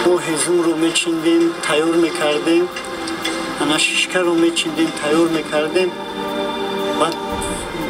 Мо ҳезумро мечиндем, тайёр мекардем, ана шишкаро мечиндем, тайёр мекардем, баъд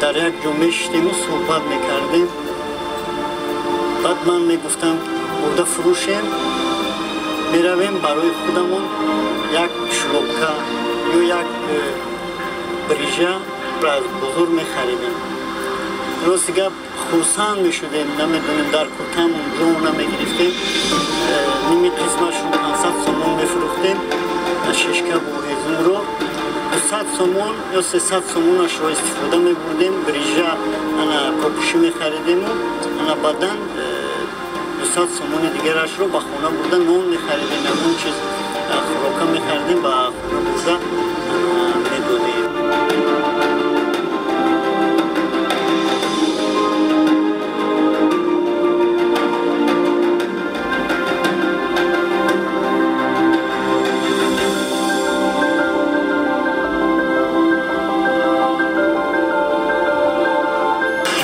дар як ҷо мешиштему суҳбат мекардем. Баъд ман мегуфтам, бурда фурӯшем, меравем барои худамон як шлопка ё як брижа аз бозор мехаридем. Рости гап, хурсанд мешудем, намедонем, дар куртамон ҷо намегирифтем. Ними қисмашро 500 сомон мефурӯхтем, шишкаву ҳезумро 200 сомон ё 300 сомонашро истифода мебурдем, брижа, ана копушӣ мехаридему ана баъдан 200 сомони дигарашро ба хона бурда нон мехаридем, ягон чиз хӯрока мехаридем, ба хона бурда медодем.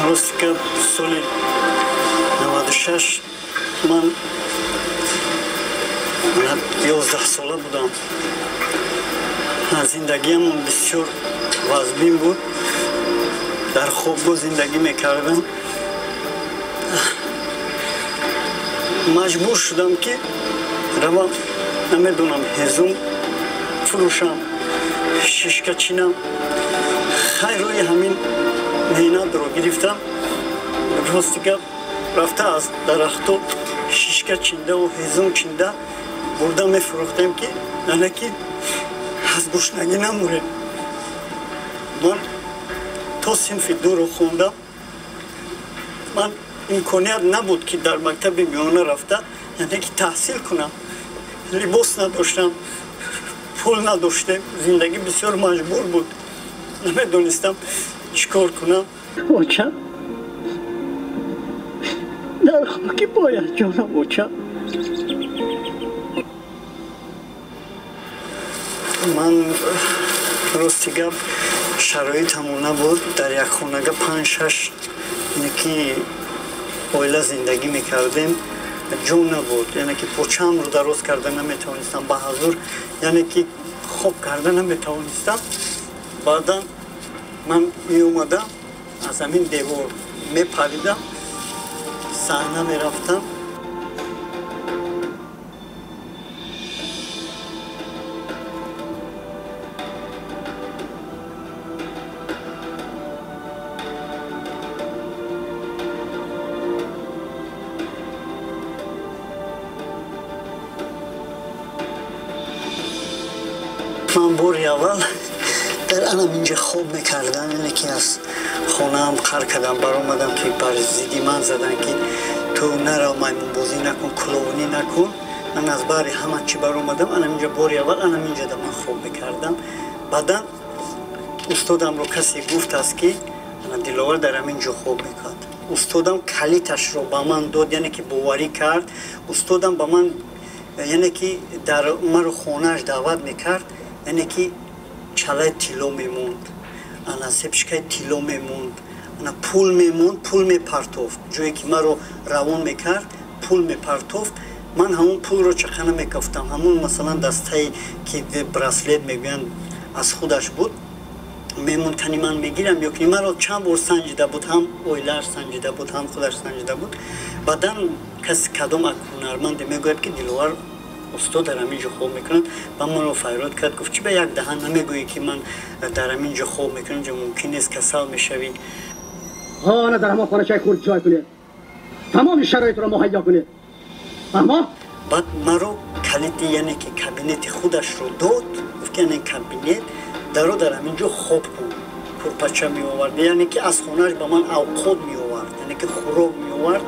Рости, соли 96 ман 11 сола будам. Зиндагиам бисёр вазбин буд, дар хобгоҳ зиндагӣ мекардам. Маҷбур шудам, ки равам, намедонам, ҳезум фурӯшам, шишка чинам. Хайр, рӯи ҳамин меҳнатро гирифтам. Рости гап, рафта аз дарахто шишка чиндаву ҳезум чинда бурда мефурӯхтем, ки яъне ки аз гушнагӣ намурем. Ман то синфи дуро хондам. Ман имконият набуд, ки дар мактаби миёна рафта, яъне ки таҳсил кунам. Либос надоштам, пул надоштем, зиндагӣ бисёр маҷбур буд, намедонистам чӣ кор кунам. Оча, дар хоки поят ҷонам, оча. Ман, рости гап, шароит ҳамон набуд. Дар як хонага панҷ, шаш ки оила зиндагӣ мекардем, ҷо набуд, яъне ки почаамро дароз карда наметавонистам, ба ҳазур, яъне ки хоб карда наметавонистам. Баъдан ман меомадам, аз ҳамин девор мепаридам, саҳна мерафтам. Ман бори аввал дар анам инҷа хоб мекардам, яъне ки аз хонаам қар кардам баромадам, ки бар зидди ман задан, ки ту нарав, маймунбозӣ накун, клоунӣ накун. Ман аз баҳри ҳама чӣ баромадам. Анам инҷа бори аввал анам инҷада ман хоб мекардам. Баъдан устодамро касе гуфтааст, ки Диловар дар ҳамин ҷо хоб мекард. Устодам калиташро ба ман дод, яъне ки боварӣ кард устодам ба ман, яъне ки дар маро хонааш даъват мекард, яъне ки чалаи тилло мемонд, ана сепчикаи тилло мемонд, ана пул мемонд, пул мепартофт. Ҷое ки маро равон мекард, пул мепартофт. Ман ҳамон пулро чақа намекафтам. Ҳамон, масалан, дастае ки браслет мегӯянд, аз худаш буд, мемонд, кани ман мегирам ё ки. Маро чанд бор санҷида буд, ҳам оилааш санҷида буд, ҳам худаш санҷида буд. Баъдан каси, кадом ҳунарманде мегӯяд, ки Диловар устод дар ҳамин ҷо хоб мекунад, ба маро фарёд кард, гуфт: «Чӣ ба як даҳан намегӯӣ, ки ман дар ҳамин ҷо хоб мекунам? Ҷо мумкин нест, касал мешавӣ». Хона дар ҳамон хоначаи хурд ҷой кунед, тамоми шароитро муҳайё кунед, фаҳмо? Баъд маро калити, яъне ки кабинети худашро дод, гуфт, ки яъне кабинет даро, дар ҳамин ҷо хоб кун. Курпача меовард, яъне ки аз хонааш ба ман авқот меовард, яъне ки хӯрок меовард.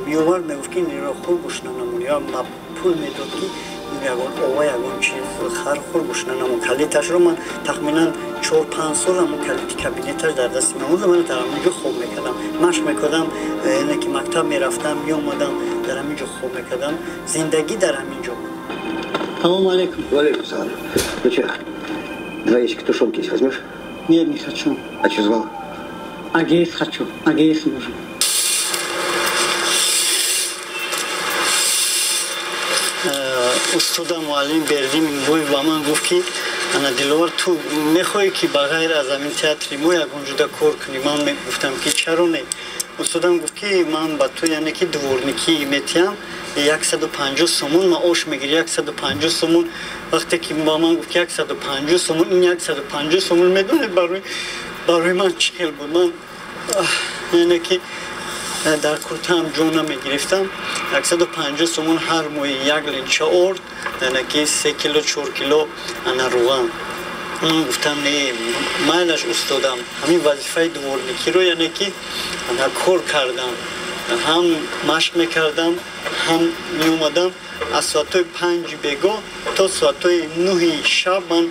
Мегуфт, ки инро хӯр, гушна намон, ё пул медод, ки ягон ова, ягон чиз хар, хӯр, гушна намон. Калиташро ман тахминан 4-5 сол ҳамон калити кабинеташ дар дасти ман буд. Ман дар ҳамон ҷо хоб мекардам, машқ мекардам, яъне ки мактаб мерафтам, меомадам, дар ҳамин ҷо хоб мекардам. Зиндагӣ дар ҳамин ҷо буд. Салому алейкум. Валейкум салам. Ну что, два ящика тушенки есть, возьмешь? Нет, не хочу. А что звал? АГС хочу. АГС нужен. Устодам муаллим Бердӣ Минбоев ба ман гуфт, ки ана Диловар, ту мехоҳӣ, ки ба ғайр аз ҳамин театри мо ягон ҷуда кор кунӣ? Ман гуфтам, ки чаро не. Устодам гуфт, ки ман ба ту, яъне ки дворникӣ метиҳам, 150 сомон маош мегирӣ. 150 сомон. Вақте ки ба ман гуфт 150 сомон, ин 150 сомон, медонед, барои ман чӣ хел буд? Ман, яъне ки дар куртаам ҷо намегирифтам. 150 сомон ҳар моҳи, як ленча орд, яъне ки 3 кило, 4 кило ана руған. Ман гуфтам, не, майлаш, устодам. Ҳамин вазифаи дворникиро, яъне ки ана кор кардам, ҳам машқ мекардам, ҳам меомадам. Аз соатҳои 5-и бегоҳ то соатҳои 9-и шаб ман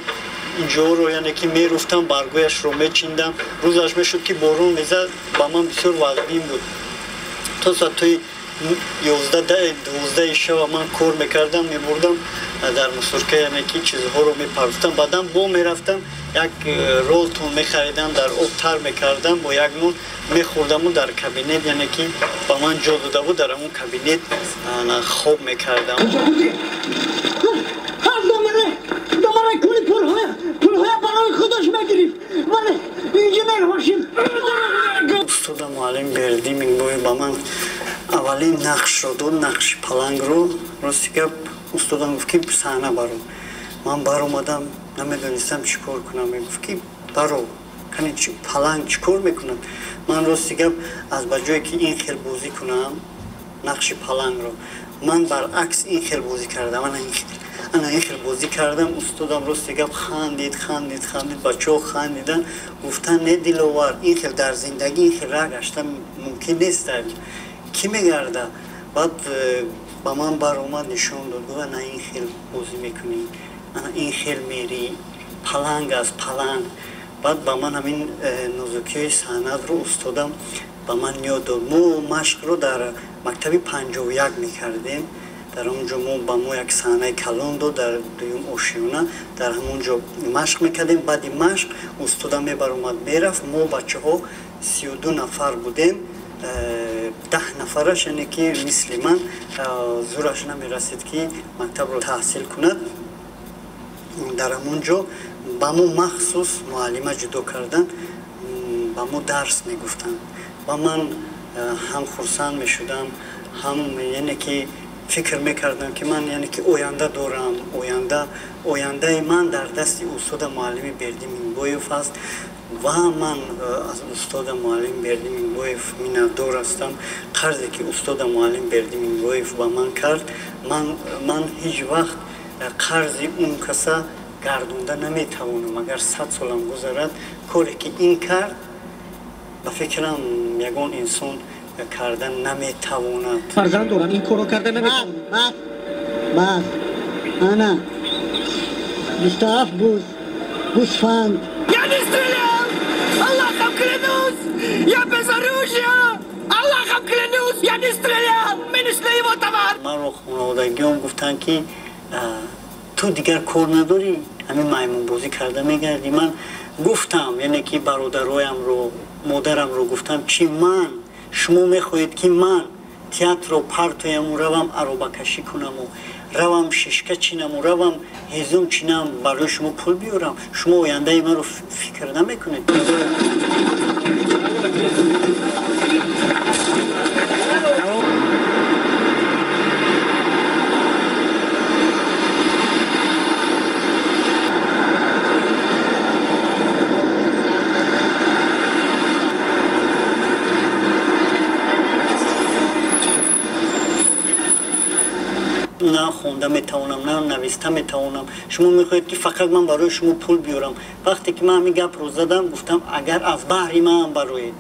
инҷоро, яъне ки меруфтам, баргояшро мечиндам. Рӯзаш мешуд, ки борон мезад, ба ман бисёр вазбин буд. То соатҳои 11, 12-и шаба ман кор мекардам, мебурдам дар мусорка, яъне ки чизҳоро мепартофтам. Баъдан бо мерафтам, як ролтон мехаридам, дар об тар мекардам, бо як нон мехӯрдаму дар кабинет, яъне ки ба ман ҷо дода буд, дар ҳамон кабинет хоб мекардам. Пулҳоя барои худаш мегирифт, вале инженер Ҳошим. Устода муаллим Бердӣ Минбоев ба ман аввалин нақшро дод, нақши палангро. Рости гап, устодам гуфт, ки саҳна баро. Ман баромадам, намедонистам чӣ кор кунам. Мегуфт, ки баро, кани, паланг чӣ кор мекунад? Ман, рости гап, аз ба ҷое ки ин хел бозӣ кунам нақши палангро, ман баръакс ин хел бозӣ кардам, ана ин хел бозӣ кардам. Устодам, рости гап, хандид, хандид, хандид, бачаҳо хандиданд, гуфтанд, не, Диловар, ин хел дар зиндагӣ ин хел раҳ гаштан мумкин нест, кӣ мегарда? Баъд ба ман баромад, нишон дод, гуфт, ана ин хел бозӣ мекунӣ, ана ин хел мерӣ, паланг аст, паланг. Баъд ба ман ҳамин нозукиҳои санъатро устодам ба ман ёд дод. Мо машқро дар мактаби 51 мекардем. Дар он ҷо мо ба мо як саҳнаи калон дод, дар дуюм ошиёна, дар ҳамон ҷо машқ мекардем. Баъди машқ устодам мебаромад, мерафт. Мо бачаҳо 32 нафар будем, 10 нафараш, яъне ки мисли ман зӯраш намерасид, ки мактабро таҳсил кунад. Дар ҳамон ҷо ба мо махсус муаллима ҷудо кардан, ба мо дарс мегуфтанд ва ман ҳам хурсанд мешудам, ҳам, яъне ки фикр мекардам, ки ман, яъне ки оянда дорам, оянда, ояндаи ман дар дасти устода муаллими Бердӣ Минбоев аст. Ва ман аз устода муаллим Бердӣ Минбоев миннатдор ҳастам. Қарзе ки устода муаллим Бердӣ Минбоев ба ман кард, ман ҳеҷ вақт қарзи он каса гардонда наметавонам. Агар 100 солам гузарад, коре ки ин кард, ба фикрам, ягон инсон карда наметавонад. Фарзанд дорам, ин корро карда наметавонам. Бас, бас, ана 27 буз, гӯсфанд. Я не стрелял! Аллахом клянусь! Я без оружия! Аллахом клянусь! Я не стрелял! Мы несли его товар! Маро хонаводагиём гуфтанд, ки ту дигар кор надорӣ, ҳамин маймунбозӣ карда мегардӣ? Ман гуфтам, яъне ки бародароямро, модарамро гуфтам, чи ман, шумо мехоҳед, ки ман театрро партояму равам аробакашӣ кунаму равам шишка чинаму равам ҳезум чинам, барои шумо пул биёрам? Шумо ояндаи маро фикр намекунед? На хонда метавонам, на нависта метавонам. Шумо мехоҳед, ки фақат ман барои шумо пул биёрам? Вақте ки ман ҳамин гапро задам, гуфтам, агар аз баҳри ман бароед,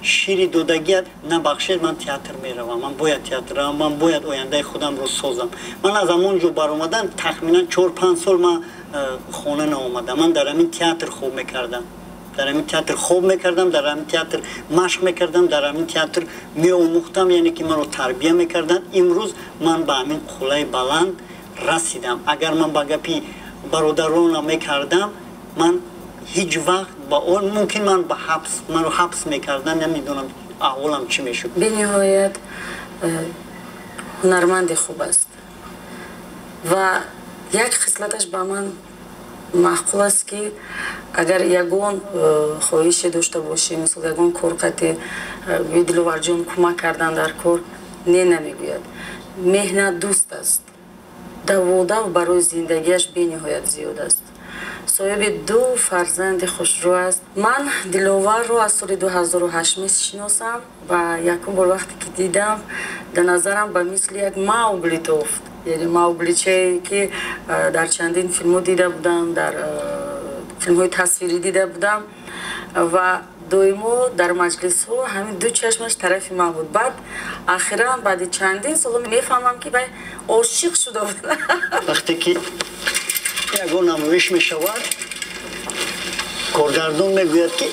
шири додагият набахшед, ман театр меравам, ман бояд театр равам, ман бояд ояндаи худамро созам. Ман аз ҳамон ҷо баромадан, тахминан 4-5 сол ман хона наомадам. Ман дар ҳамин театр хоб мекардам, дар ҳамин театр хоб мекардам, дар ҳамин театр машқ мекардам, дар ҳамин театр меомӯхтам, яъне ки маро тарбия мекарданд. Имрӯз ман ба ҳамин қуллаи баланд расидам. Агар ман ба гапи бародаронам мекардам, ман ҳеҷ вақт ба он мумкин ман ба ҳабс, маро ҳабс мекардам, намедонам, аҳволам чӣ мешуд. Бениҳоят ҳунарманди хуб аст. Ва як хислаташ ба ман маъқул аст, ки агар ягон хоҳише дошта бошӣ, мисол, ягон кор қати Диловарҷон кӯмак кардан дар кор, не намегӯяд. Меҳнатдӯст аст, даводав барои зиндагиаш бениҳоят зиёд аст. Соҳиби ду фарзанди хушрӯ аст. Ман Диловарро аз соли 2008 мешиносам ва якум бор вақте ки дидам, дар назарам ба мисли як Маугли тофт, яъне Маугличае ки дар чандин филмҳо дида будам, дар филмҳои тасвирӣ дида будам. Ва доимо дар маҷлисҳо ҳамин ду чашмаш тарафи ман буд. Баъд ахиран, баъди чандин соло мефаҳмам, ки вай ошиқ шуда буд. Вақте ки ягон намоиш мешавад, коргардон мегӯяд, ки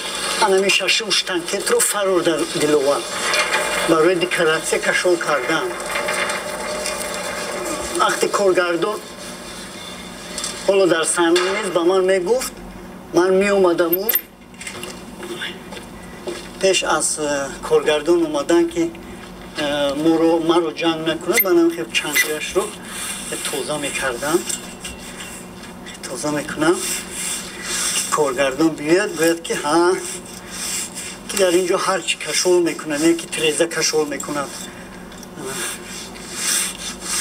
анами шашум штанкетро фарор дар Диловар барои декоратсия кашол кардан. Вақте коргардон ҳоло дар саҳна нест, ба ман мегуфт, ман меомадаму пеш аз коргардон омадан, ки маро ҷанг накунад, манам хел чандрияшро тоза мекардам, тоза мекунам. Коргардон биёяд, гӯяд, ки ҳа, ки дар ин ҷо ҳар чи кашол мекунад, не ки треза кашол мекунад.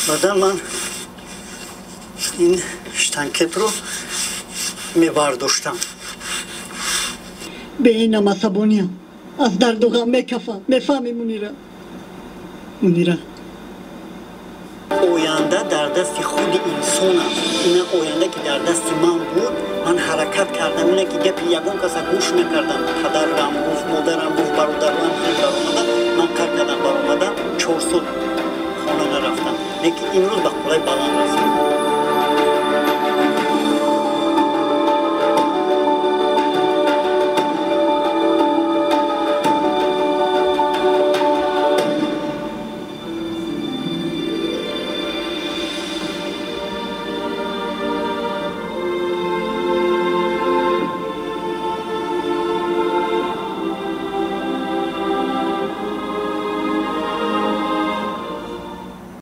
Баъдан ман ин штанкетро мебардоштам. Бе инам асабониям, аз дарду ғам мекафам, мефаҳмӣ, Мунира, Мунира? Оянда дар дасти худи инсон аст. Ина оянда ки дар дасти ман буд, ман ҳаракат кардам. Ина ки гапи ягон каса гӯш накардам. Падарам гуфт, модарам гуфт, бародарам баромада, ман кар кардам, баромадам, 4 сол хона нарафтам. Лекин имрӯз